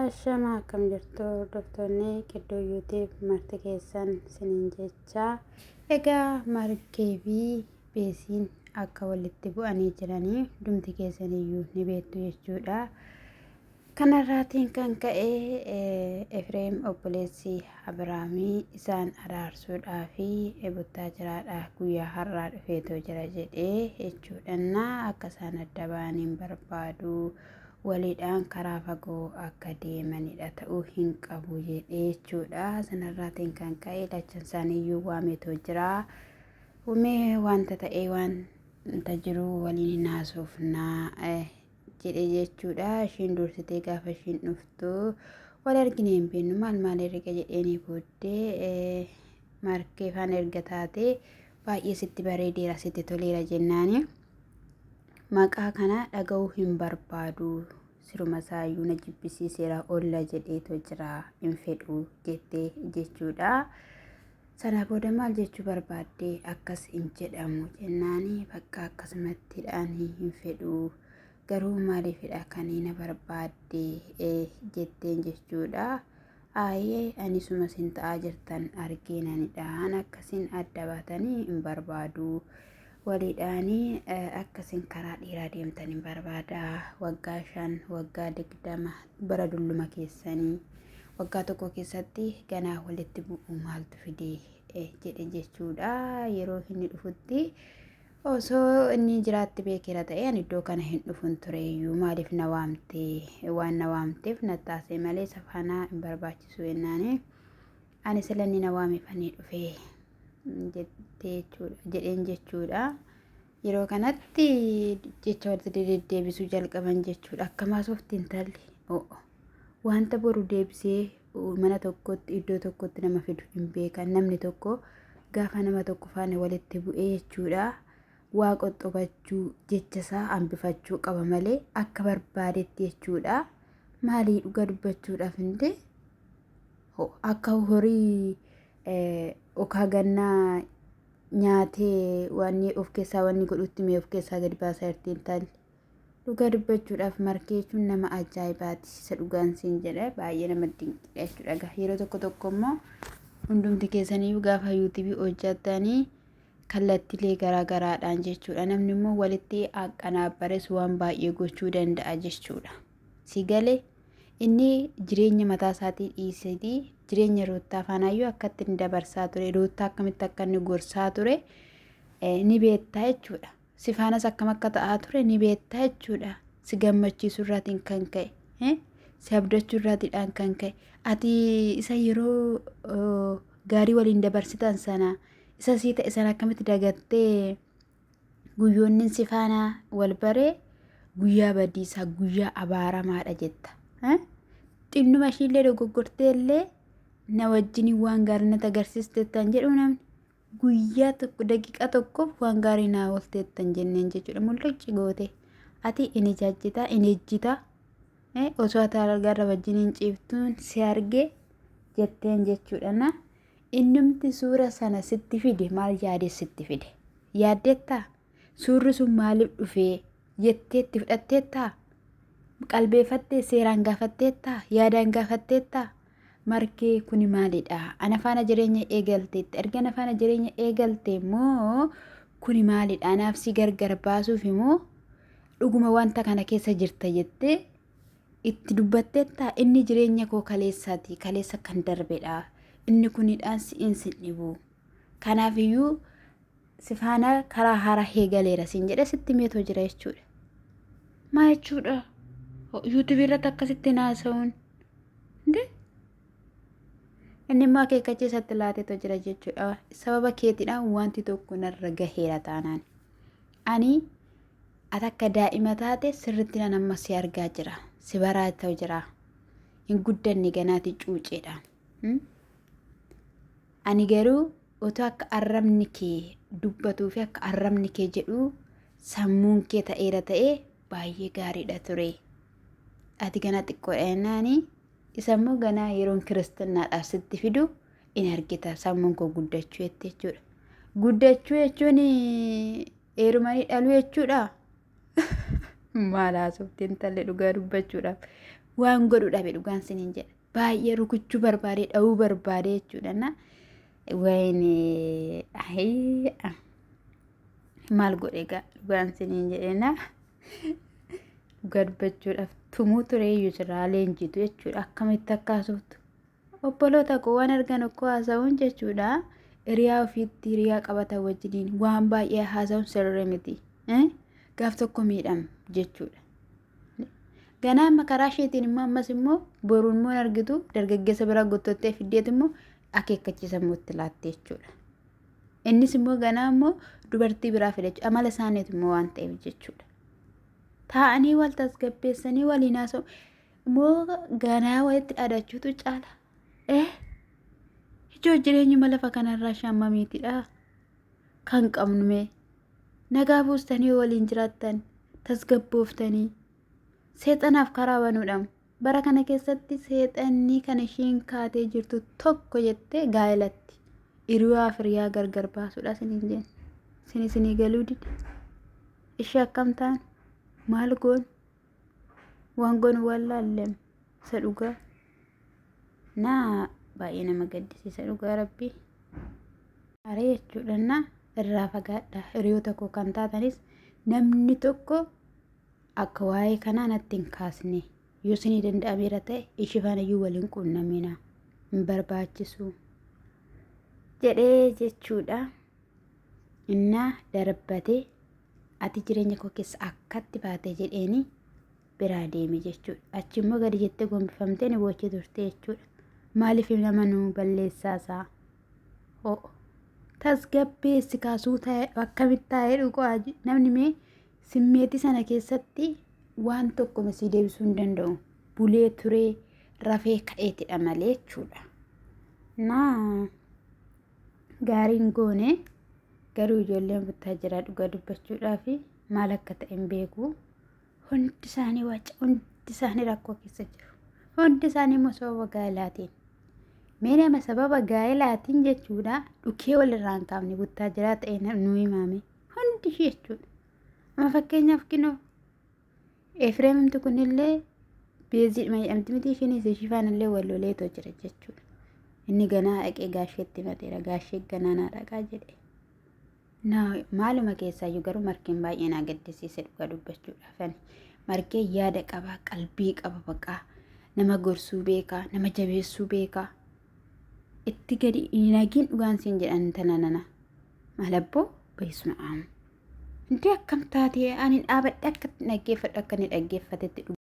Ashama akkam jirtu hordoftoonni Qidduu YouTube marti keessan siniin jecha egaa Margee fi Beesiin akka walitti bu'anii jiranii hundumti keessan iyyuu ni beektu jechuudha. Kanarraatiin kan ka'e Efreem obboleessi Abiraamii isaan araarsuudhaa fi buttaa jiraadha guyyaa har'aa dhufeetoo jira jedhee jechuudhanna akka isaan adda ba'aniin barbaadu. Waliidhaan karaa fagoo akka deemanidha ta'uu hin qabu jedhee jechuudha. Sanarraatiin kan ka'e lachan isaaniiyyuu waameetoo jira. Mee wanta ta'ee wanta jiru waliin hin haasofnaa jedhe jechuudha. Ishiin dursitee gaafa ishiin dhuftu wal argine hin beeknu maal maal erga jedheenii booddee markee faana erga taatee baay'ee sitti bareedeera sitti toleera jennaani. Maqaa kana dhaga'uu hin barbaadu siruma isaayyuu na jibbisiiseera olla jedheetoo jira hin fedhu jette jechuudha. Sana booda maal jechuu barbaadde akkas hin jedhamu jennaani bakka akkasumattidhaan hin fedhu garuu maaliifidha kan na barbaadde jetteen jechuudha. Aayee ani suma sin ta'aa jirtan argeenanidhaan akkasin adda baatanii hin barbaadu. Waliidhaanii akkasin karaa dheeraa deemtan hin barbaada. Waggaa 5, waggaa 20 bara dulluma keessanii waggaa tokko keessatti ganaa walitti bu'uu maaltu fide jedhe jechuudha. Yeroo inni dhufutti Osoo inni jiraatti beekeera ta'e ani iddoo kana hin dhufun tureeyyuu maaliif na waamte waan na waamteef na taasee malee safaanaa hin barbaachisu jennaani ani sila inni na waamefanii dhufee jettee jechuudha jedheen jechuudha. Yeroo kanatti jecha walitti deddeebisuu jalqaban jechuudha. Akkam haasofti intalli wanta boru deebisee mana tokkotti iddoo tokkotti nama fidu hin beekan namni tokko gaafa nama tokko faana walitti bu'ee jechuudha waa qoxxobachuu jecha isaa hambifachuu qaba malee akka barbaadetti jechuudha maalii dhuga dubbachuudhaaf hinde akka horii okaa gannaa nyaatee wanni of keessaa wanni godhutti mee of keessaa gadi baasaa jirti intalli. Dhugaa dubbachuudhaaf markee jechuun nama ajaa'ibaati. Isa dhugaan siin jedha baay'ee nama dinqidha jechuudha. Egaa yeroo tokko tokko immoo hundumti keessaniyyuu gaafa yuutuubii hojjettanii kallattiilee garaa garaadhaan jechuudha. Namni immoo walitti aqqanaabbares waan baay'ee gochuu danda'a jechuudha. Si galee inni jireenya mataa isaatii dhiiseetii jireenya ruuttaa faanaayyuu akkatti inni dabarsaa ture ruuttaa akkamitti akka inni gorsaa ture ni beektaa jechuudha. Si faanas akkam akka ta'aa ture ni beekta jechuudha. Si gammachiisuu irraatiin kan ka'e. Si abdachuu irraatiidhaan kan ka'e. Ati isa yeroo gaarii waliin dabarsitan sana isa sii ta'e sana akkamitti dagattee guyyoonni si faana wal baree guyyaa badiisaa guyyaa abaaramaadha jetta. Xinnuma ishiillee dogoggortee illee na wajjin waan gaarii natti agarsiisteettan jedhu namni. Guyyaa tokko daqiiqaa tokkoof waan gaarii naa oolteettan jenneen jechuudha. Mul'acci goote. Ati in ijaajjita, in ejjita. Osoo ati algaarra wajjin hin ciiftuun si arge jetteen jechuudha. Na innumti suura sana sitti fide maal yaadee sitti fide? Yaaddeettaa? Suurri sun maaliif dhufee jettee itti fudhatteettaa? Qalbeeffattee seeraan gaafatteettaa? Yaadaan gaafatteettaa? Markee kuni maalidha? Ana faana jireenya eegalteetti. Erga ana faana jireenya eegalte immoo kuni maalidha? Anaaf si gargar baasuuf immoo dhuguma wanta kana keessa jirta jettee itti dubbatteettaa? Inni jireenya koo kaleessaati. Kaleessa kan darbedha. Inni kunidhaan si'in sin dhibu. Kanaaf iyyuu si faana karaa haaraa eegaleera siin jedhee sitti meetoo jira jechuudha. Maa jechuudha? Yuutuubii irratti akkasitti haasa'uun. Indee? Inni immoo akeekkachiisatti laateetu jira jechuudha. Sababa keetiidhaan wanti tokko narra gaheera taanaan. Ani ati akka daa'ima taate sirriitti nan amma si argaa jira. Si baraa ta'u jira. Hin guddanne ganaati cuuceedha. Ani garuu otoo akka arrabni kee dubbatuu fi akka arrabni kee jedhu sammuun kee ta'eera ta'ee baay'ee gaariidha ture. Ati ganaa xiqqoodha jennaani isa immoo ganaa yeroon kiristannaadhaaf sitti fidu in argita sammuun koo guddachuu jette jechuudha. Guddachuu jechuun heerumanii dhaluu jechuudha. Maal haasofti intalli dhugaa dubbachuudhaaf. Waan godhu dhabe dhugaan siniin jedha. Baay'ee rukuchuu barbaadee dha'uu barbaadee jechuudha. Na wayne maal godhe egaa dhugaan siniin jedhe na dhugaa dubbachuudhaaf tumuu ture iyyuu sirraa leenjitu jechuudha. Akkamitti akka haasoftu obboloota koo waan argan okkoo haasa'uun jechuudha. Hiriyaa ofiitti hiriyaa qabatan wajjiniin waan baay'ee haasa'uun sirrii miti. Gaaf tokko miidhama jechuudha. Ganaa amma karaa isheetiin immoo ammas immoo boruun immoo hin argitu dargaggeessa biraa gottottee fiddeet immoo akeekkachiisa immoo itti laatte jechuudha. Innis immoo ganaa immoo dubartii biraa fida jechuudha. Amala isaaniitu immoo waan ta'eef jechuudha. Taa'anii wal tasgabbeessanii waliin haasa'u. Immoo ganaa walitti dhaadachuutu caala. Eh ijoo jireenyuma lafa kanarraa shammamiitidha kan qabnu mee. Nagaa buustanii yoo waliin jiraattan tasgabbooftanii seexanaaf karaa banuudhaan bara kana keessatti seexanni kan ishiin kaatee jirtu tokko jettee gaa'elatti hiriyaa fi hiriyaa gargar baasuudha isiniin jeen isin isinii galuu dide ishee akkam ta'an maal goon waan goonu wallaallem isa dhugaa naa baay'ee nama gaddisiisa dhugaa rabbii. Aaree jechuudha na irraa fagaadha. Hiriyoota koo kan taatanis namni tokko akka waa'ee kanaa natti hin kaasne yoo isinii danda'ameera ta'e ishii faana iyyuu waliin quunnamina hin barbaachisu jedhee jechuudha. Innaa darbate ati jireenya koo keessa akkatti baate jedheeni biraa deeme jechuudha. Achi immoo gadi jettee gombifamtee ni boochee turte jechuudha. Maaliif nama nu balleessaasaa? Ho'o. Tasgabbeessi kaasuu ta'e akkamitti taa'ee dhugaa namni mee simmeetii sana keessatti waan tokko sii deebisuu hin danda'u. Bulee turee rafee ka'eetidha malee jechuudha. Naa gaariin goone garuu ijoolleen buttaa jira dhugaa dubbachuudhaaf maal akka ta'e hin beeku. Hundi isaanii waca, hundi isaanii rakkoo keessa jiru. Hundi isaanii immoo sababa gaa'elaatiin. Mee nama sababa gaa'elaatiin jechuudha dhukee walirraa hin kaafne buttaa jiraa ta'e nu himaame. Hundi ishee jechuudha. Amma fakkeenyaaf kinoo Efreemimti kunillee beeziidhuma jedhamti miti ishiinis ishii faanallee wal loleetoo jira jechuudha. Inni ganaa dhaqee gaasheetti himateera gaashee ganaa naa dhaqaa jedhe. Maaluma keessaayyuu garuu markeen baay'ee naa gaddisiise dhugaa dubbachuudhaaf ani markee yaada qaba qalbii qaba baqaa nama gorsuu beekaa nama jabeessuu beekaa itti gadi nagiin dhugaan siin jedhan tana nana maalabboo beesuma aamu. Intee akkam taatee ani dhaabadhe akka dhaggeeffadhu akka inni dhaggeeffatetti.